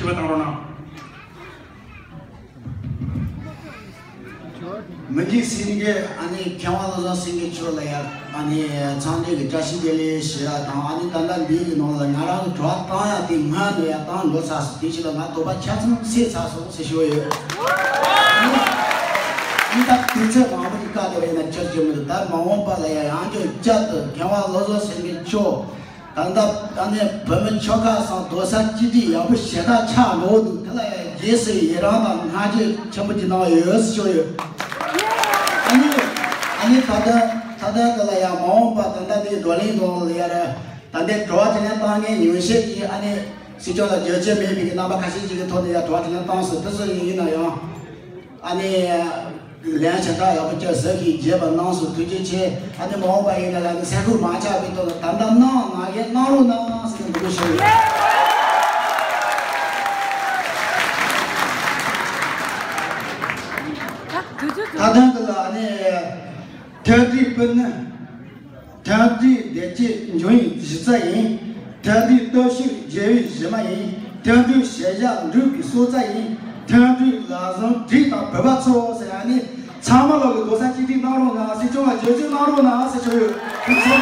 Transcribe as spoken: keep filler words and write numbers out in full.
ཞུ་བ་བཏང་རོགས་གནང་། མི་འཇིགས་སེང་གེ་ཨ་ནི་མཁས་དབང་བློ་བཟང་སེང་གེ་མཆོག་ལ་ཡང་ཨ་ནི་འཚམས་འདྲི་གི་བཀྲ་ཤིས་བདེ་ལེགས་ཞུ་ཡ་དང་། ཨ་ནི་ད་ལྟ་འདིའི་ནང་ལ་ང་རང་གི་དྲི་བ་བཏང་ཡ་དེ་སྔོན་ནས་ཡང་བཏང་འགྲོ་ཚར་སོང་། དེ་ཕྱི་ལ་ང་དོགས་པ་ཆ་ཚང་སེལ་ཚར་སོང་ཟེར་ཞུ་ཡ་ཡོད། ཨ་ནི་ཨ་ནི་ད་དུས་ཚོད་མང་པོ་ཞིག་བཀག་བསྡད་པ་ཡིན་ན་ཆོག་གི་མི་འདུག་ད་མ་འོངས་པ་ལ་ཡང་ཡང་བསྐྱར་ཏུ་མཁས་དབང་བློ་བཟང་སེང་གེ་མཆོག་ད་ལྟ་ཨ་ནི་བོད་མི་ཆོལ་ཁ་གསུམ་རྡོག་རྩ་གཅིག་སྒྲིལ་ཡག་པོ་ཞེ་དྲག་ཆགས་འགྲོ་འདུག་དེ་ལ་ཡང་རྗེས་སུ་ཡི་རང་དང་བསྔགས་བརྗོད་ཆེན་པོ་ཅིག་གནང་ཡོད་ཟེར་ཞུ་ཡོད། ཨ་ནི་ཨ་ནི་ད་ལྟ་ད་ལྟ་དེ་ལ་ཡང་མ་འོངས་པ་ད་ལྟ་འདི་བགྲོ་གླེང་ནང་ལ་ཡར་ད་ལྟའི་དྲི་བ་དྲིས་ལན་བཏང་མཁན་ཉུང་ཤས་ཀྱིས་ཨ་ནི་སྲིད་སྐྱོང་ལ་བརྗོད་བྱ་མེད་པའི་རྣམ་པ་ཁ་ཤས་ཅིག་གི་ཐོག་ནས་ཡང་དྲི་བ་དྲིས་ལན་བཏང་སོང་། དེ་ཚོ་ཡིན་ན་ཡང་ཨ་ནི། ལན་ཆེ་དྲག་ཡག་པོ་བསྐྱར་ཟབ་ཞིག་རྒྱས་པ་གནང་སོང་། ཐུགས་རྗེ་ཆེ། ཨ་ནི་མ་འོངས་པ་ཡིན་ན་ལ་ནི་སེམས་ཁུར་མ་ཆག་པའི་ཐོག་ལ་ད་ལྟ་གནང་ང་རྒན་གནང་རོགས་གནང་ཟེར་ནས་འབོད་སྐུལ་ཞུ་ཡོད། ད་དུས་ཚོད་ད་དུང་དུ་ལ་ནི་ཐད་ཀའི་སྤུན་ནི། མཐུན་སྒྲིལ་བདེ་སྐྱིད་འབྱུང་བའི་གཞི་རྩ་ཡིན། མཐུན་སྒྲིལ་སྟོབས་ཤུགས་རྒྱས་པའི་གཞི་མ་ཡིན། མཐུན་སྒྲིལ་ཞི་བདེ་འགྲུབ་པའི་སྲོག་རྩ་ཡིན། མཐུན་སྒྲིལ་ལམ་བཟང་འགྲིག་དང་བོད་པ་འཚོ་ཟེར་ཡ་ནི་ཚང་མ་ལོག་གི་རྡོག་རྩ་གཅིག་སྒྲིལ་གནང་རོགས་གནང་། སྲིད་སྐྱོང་ལ་བརྗོད་བྱ་གནང་རོགས་གནང་ཟེར་ཞུ་ཡོད། ཐུགས་རྗེ་ཆེ།